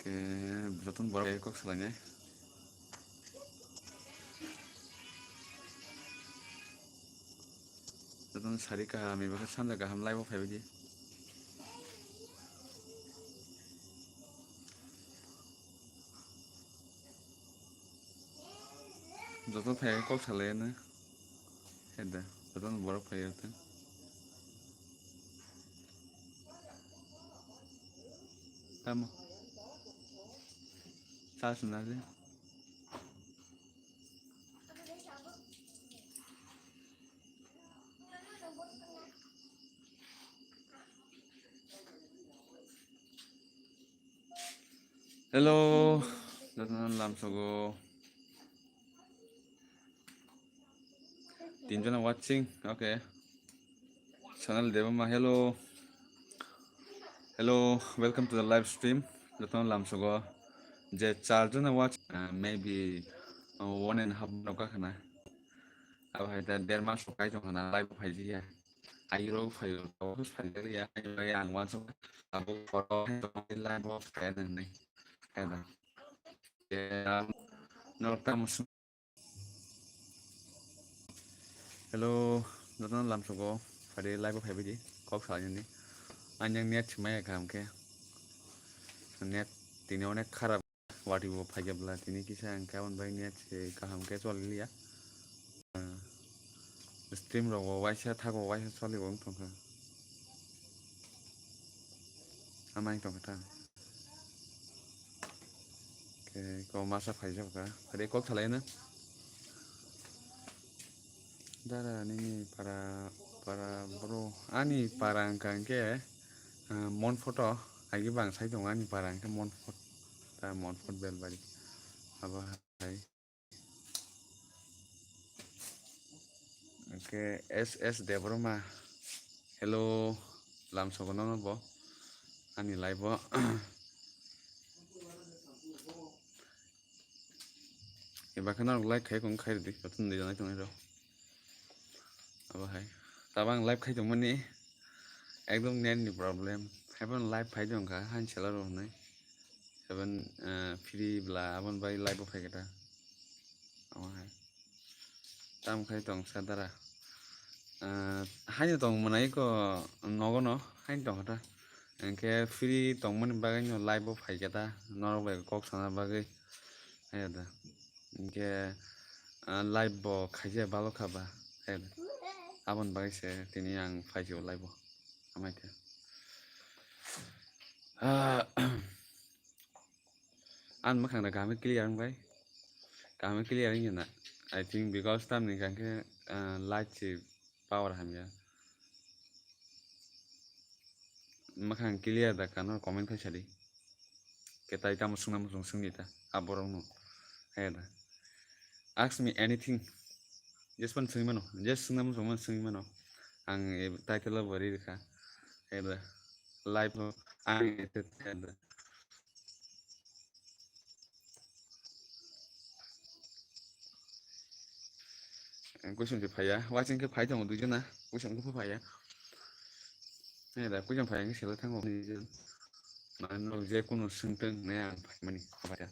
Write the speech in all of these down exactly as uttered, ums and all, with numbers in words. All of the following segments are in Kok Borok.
Eh, jotono borok kok salainai. Jotono sari kaham, eba khe sanja kaham live o phaibaidi. Joto phai kok salaino. Heda, jotono borok phai tong. Tamo. Sa suna de. Hello, jotono lamsogo. Tinjona watching, okay. Sonal Debbarma, hello. Hello, welcome to the live stream. Jotono lamsogo. Je charjona watch, uh, maybe, uh, one and a half month kakhana. Abo hai ta der mas kai tong khana live phai jiya. Airo phai ro, phai jiya. Ayo ang wan so abo photo live phai nang nai. Kada. Ya, no tam Hello, jotono lamsogo, phari live o phaibaidi, kok salaini. Ani ang net swmai kaham khe. Net tini onek kharap, wati bo phaikhe bwla, tini kisa ang khe aboni bagwi net se kaham khe choli liya. Ah, stream rok bo waisa thago, waisa choli bo wng tongkha. Amai tongkha ta. Khe ko masa phaijak kha. Phari kok salaino. Dara nini para, para bro. Ani para wngkha hwnkhe, ah, Mon photo. Agi bang sai tongo ani para hwnkhe Mon photo. Ta Mon photo Belbari. Abo hai. Hwnkhe S S Debbarma. Hello, lamsogo nono bo. Ani live o. Eba khe norok like khai kong khai rwdi, jotono nai tongnai rok. Abo hai. Tabang live khai tongmani ekdom net ni problem. Haiphano live phai tongkha, hain sela rok hwnwi. Seven, eh, free bwla aboni bai live o phaikha ta. Omo hai. Tamo khai tong sa dara. Eh, haino tong mwnai ko nogo no, haino tong kha ta. Hwnkhe free tongmani bagwi no live o phaikha ta. Norok bai kok sana bagwi. Hai da. Hwnkhe, ah, live bo khaija balo kha ba. Hai da. Aboni bagwi se tini ang phaisio live o. Amai khe. Ah, Ang mwkhang da kaham clear wng bai. Kaham clear wng na. I think because tamni hwnkhe, ah, light se power hamya. Mwkhang clear da kano comment khai sadi. Khe tai tamo swngna muchung swngdi ta. A borok no. Hai da. Ask me anything. Jespan swngwi mano. Jes swngna muchung man swngwi mano. Ang e title o bo ri rwkha. Hai da. Live o ang e te hai da. Question se phaiya, watching khe phai tongo duijona, question khe phaiya. Hai da, question phaiya khe selai thango. Mane norok je kunu swngtwng hinwi ang phaimani, phaiya.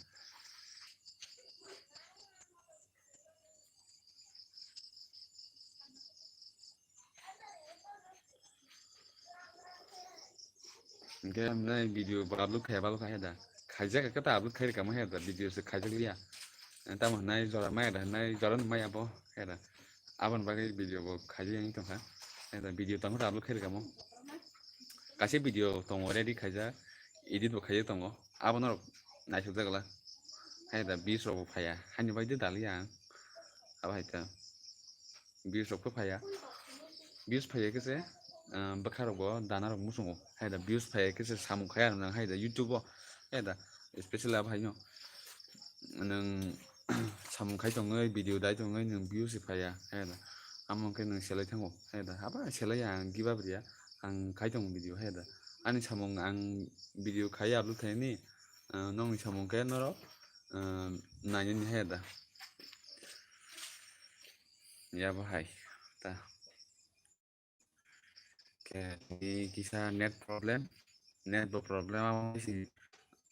Hwnkhe nai video bo upload khaiya balo kha da. Khaijak khe ta upload khai rwkha mo he da, video se khaijak liya. Tamo hwnai jora maya da, hwnai jora no maya bo he da. Aboni bagwi video bo khaijak wng tongkha. He da video tamo ta upload khai rwkha mo. Kaisa video tongo ready khaijak, edit bo khaijak tongo. Abono rok naisuk jak la. He da views rok bo phaiya. Hani bai de daliya ang. Abo hai ta. Views rok khe phaiya. Views phaiya khe se, ah, bwkha rok bo dana rok muchungo. Hai da views phaiya khe se samung khai ano nang hai da YouTube o. Hai da special abo hai no. Nwng samung khai tongwi video dai tongwi nwng views se phaiya. Hai da. Amo khe nwng selai thango. Hai da. Abo selai ya ang give up riya. Ang khai tongo video hai da. Ani samung ang video khai upload khai ni, ah, nokni samung khe norok, ah, nainani hai da. Yabo hai ta. Khe tini kisa net problem, net bo problem abo hai si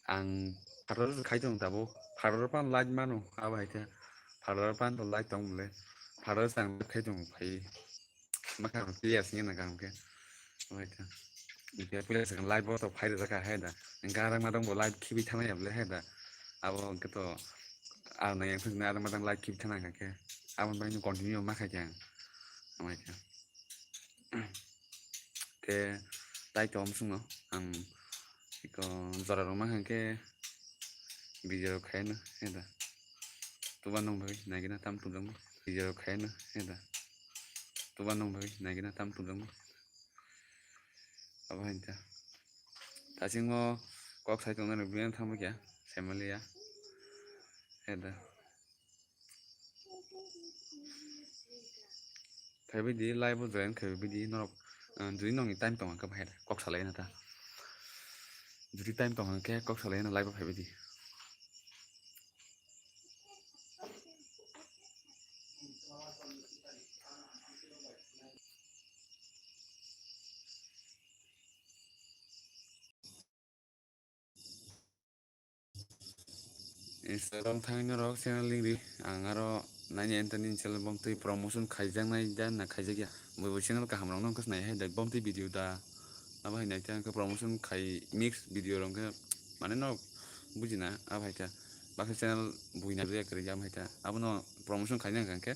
Ang phataro khai tong tabuk, phataro pan light mano, abo hai khe phataro pan to light tong bole, phataro se ang khai tong phai, ma kaham clear sing na kaham khe, abo hai khe, hingke pila se light bo to phai rwjak kha hai da, hingke arang ma tong bo light khibi thana ya bole hai da, abo hingke to ang nang yang thang arang ma tong light khibi thana kha khe, abo bai continue ma khai khe ang, abo hai khe. Khe tai tong swngo ang iko jora rok ma hwnkhe video rok khaino heda tuba nung bai nagina tam tujangma video rok khaino heda tuba nung bai nagina tam tujangma abo hai ta tasingo kok sai tongna rok biyang thangma kya family ya heda. Phaibai di live o join khaibai di norok, ah, jodi nokni time tong khe bahai kok salai na ta. Jodi time tong khe kok salai na live o phaibai di. Instagram thangwi norok channel link ri, ang aro naini enterni channel bomtwi promotion khaijaknai da na khaijakya, bo bo channel kaham rokno wngkha sinai hai da bomtwi video da, abo hai naikhe ang khe promotion khai mix video rok khe mane norok bujina abo hai khe baksa channel buina rwya kwrwi abo hai khe abono promotion khaina hwnkha khe.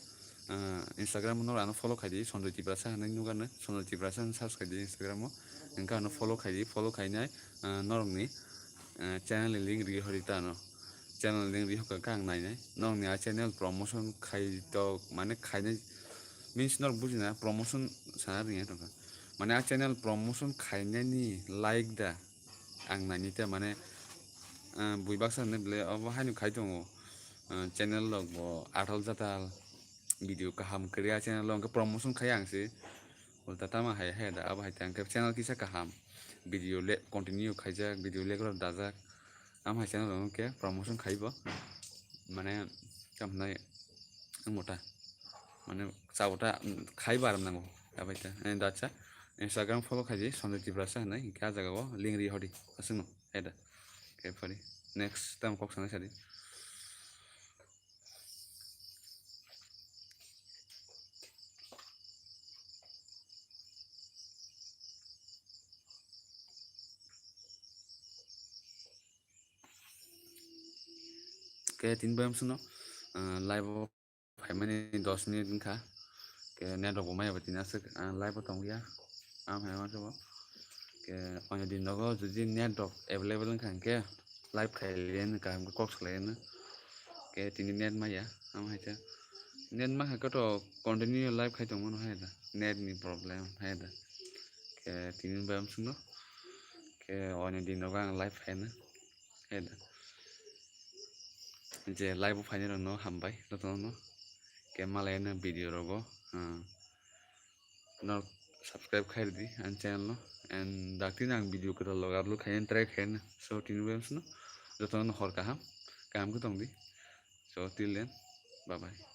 Ah, Instagram no ano follow khaidi, Sanjoy Tiprasa hinwi nukha no, Sanjoy Tiprasa hinwi search khaidi Instagram o, hingkhe ano follow khaidi, follow khainai, ah, norokni, ah, channel ni link ri hori ta ano, channel ni link ri hokha khe ang nainai, norokni a channel promotion khai tok mane khainai means norok bujina promotion sana ringya tongkha, mane a channel promotion khainani like da, ang nainai ta mane, ah, bui baksa hinwi bwle obo haino khai tongo, ah, channel rok bo athal jatal. Video kaham kwrwi a channel o hwnkhe promotion khai ang se. Ulta tama hai hai da abo hai tang khe channel kisa kaham. Video le continue khaijak, video le growth dajak. Am hai channel o hwnkhe promotion khai bo. Mane tamo hinai wngmo ta. Mane chabo ta khai bo aram nango. Abai ta. Eh, da acha. Instagram follow khaidi Sanjoy Tiprasa hinai hwnkhe a jaga o link ri hodi. Aswkno hai da. Khe phari. Next time kok sana sadi. Khe tini bayam sino, ah, live o phaimani dos minute wngkha. Khe net rok bo maya bo tini aswk, ah, live o tongya. Am hai ma khe bo. Khe oino din nogo jodi net rok available wngkha hwnkhe live khai liya no kaham khe kok salai no. Khe tini net maya, am hai khe net ma khe to continue live khai tongmano hai da. Net ni problem hai da. Khe tini bayam sino. Khe oino din nogo ang live khai no. Hai da. Je live o phainai rokno hambai jotono. Khe malai no video rogo, ah, norok subscribe khai rwdi ani channel no. And dakti no ang video kwtal logo upload khai try khai no. So tini bayam sino jotono hor kaham, kaham khe tongdi. So till then, bye bye.